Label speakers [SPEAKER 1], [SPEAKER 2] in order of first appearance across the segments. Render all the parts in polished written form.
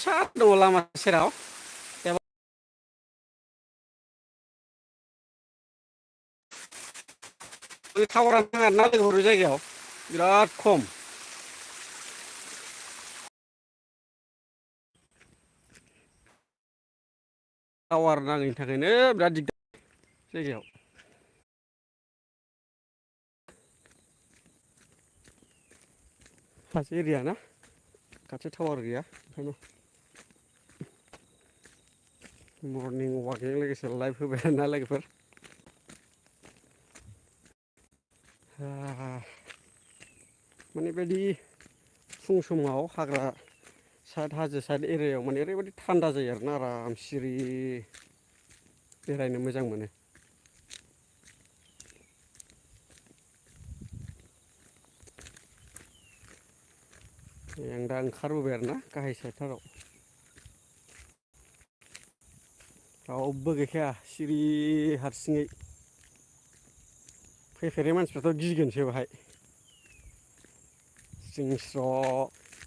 [SPEAKER 1] फिसा दङ लामा सेराव टावारानो नाङा ना लोगोफोर जायगायाव बिराद खम। टावार नाङैनि थाखायनो बिराद दिगदार जायगायाव। हाजो एरिया ना खाथियाव टावार गैया ओंखायनो। मर्निं वाकजों लोगोसे लाइभ होबाय ना लोगोफोर। माने बेबायदि फुं समाव हाग्रा साइड हाजो साइड एरियायाव माने ओरैबायदि थान्दा जायो आरोना आराम सिरि बेरायनो मोजां मोनो। आं दा ओंखारबोबाय आरोना गाहाय साइडथाराव। रावबो गैखाया सिरि हारसिङै। फैफेरै मानसिफ्राथ' गिगोनसो बाहाय। सिं स्र'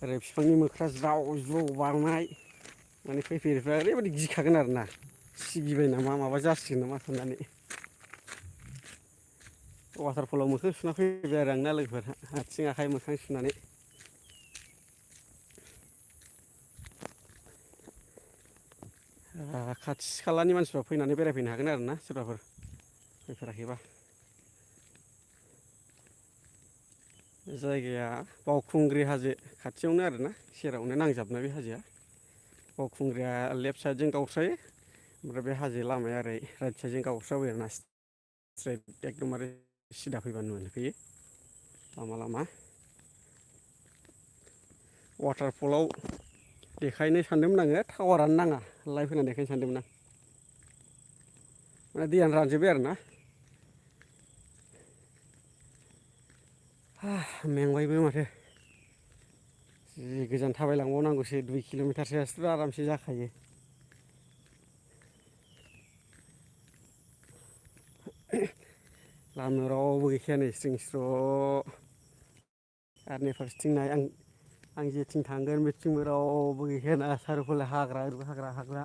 [SPEAKER 1] ओरै बिफांनि मोख्रा ज्राव ज्रौ बारनाय माने फैफेरिफ्रा ओरैबायदि गिखागोन आरोना सिगिबाय नामा माबा जासिगोन नामा साननानै। वाटारफलाव मोखां सुना फैबाय आरो आंना लोगोफोर आथिं आखाइ मोखां सुनानै। खाथि खालानि मानसिफ्रा फैनानै बेरायफैनो हागोन आरो ना सोरबाफोर फैफेराखैबा। जायगाया बावखुंग्रि हाजो खाथियावनो आरोना सेरावनो नांजाबनाय बे हाजोआ। बावखुंग्रिया लेफ्ट साइडजों गावस्रायो ओमफ्राय बे हाजो लामाया ओरै राइट साइडजों गावस्राबोयो आरोना स्ट्रेट एकदमबारे सिदा फैबानो मोनहैखायो लामा लामा। वाटारफलाव देखायनो सानदोंमोन आङो टावारानो नाङा लाइभ होनानै देखायनो सानदोंमोन आं। माने दैयानो रानजोब्बाय आरोना। मेंबायबो माथो जि गोजान थाबायलांबावनांगौसो 2 किल'मिटारसोआसोथ' आरामसे जाखायो। लामायाव रावबो गैखाया नै सिं स्र' आरो नै फारसेथिं नाय आं जेथिं थांगोन बेथिंबो रावबो गैखायाना सारिय'फाले हाग्रा ओरैबो हाग्रा हाग्रा।